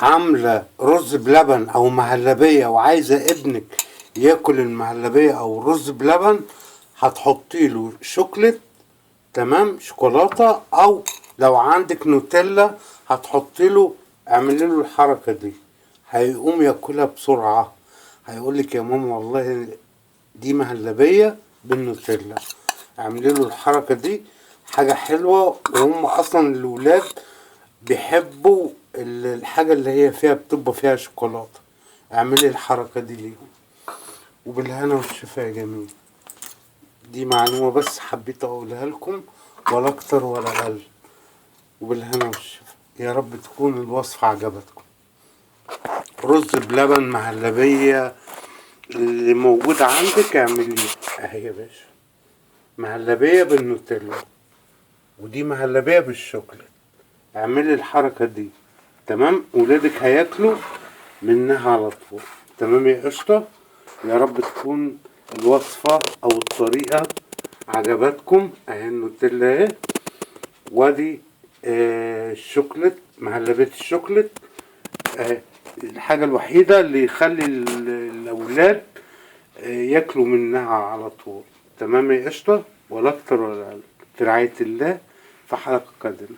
عاملة رز بلبن او مهلبية وعايزة ابنك ياكل المهلبية او الرز بلبن، هتحطي له شوكليت، تمام، شوكولاتة، او لو عندك نوتيلا هتحطي له، اعملي له الحركة دي، هيقوم ياكلها بسرعة، هيقولك يا ماما والله دي مهلبية بالنوتيلا. اعملي له الحركة دي، حاجة حلوة، وهم اصلا الولاد بيحبوا الحاجة اللي هي فيها بتبقى فيها شوكولاتة. اعملي الحركة دي ليهم، وبالهنا والشفاء يا جميل. دي معلومة بس حبيت اقولها لكم، ولا اكتر ولا اقل. وبالهنا والشفاء، يا رب تكون الوصفة عجبتكم. رز بلبن مهلبية اللي موجود عندك اعمليه اهي يا باشا، مهلبية بالنوتيلا، ودي مهلبية بالشوكولاتة. اعملي الحركة دي، تمام، ولادك هياكلوا منها على طول. تمام يا قشطة، يا رب تكون الوصفة او الطريقة عجبتكم. اهي النوتيلا اهي، وادي الشوكليت، مهلبية الشوكليت اهي. الحاجة الوحيدة اللي يخلي الأولاد ياكلوا منها على طول. تمام يا قشطة، ولا أكتر ولا أقل. في رعاية الله، في حلقة قادمة.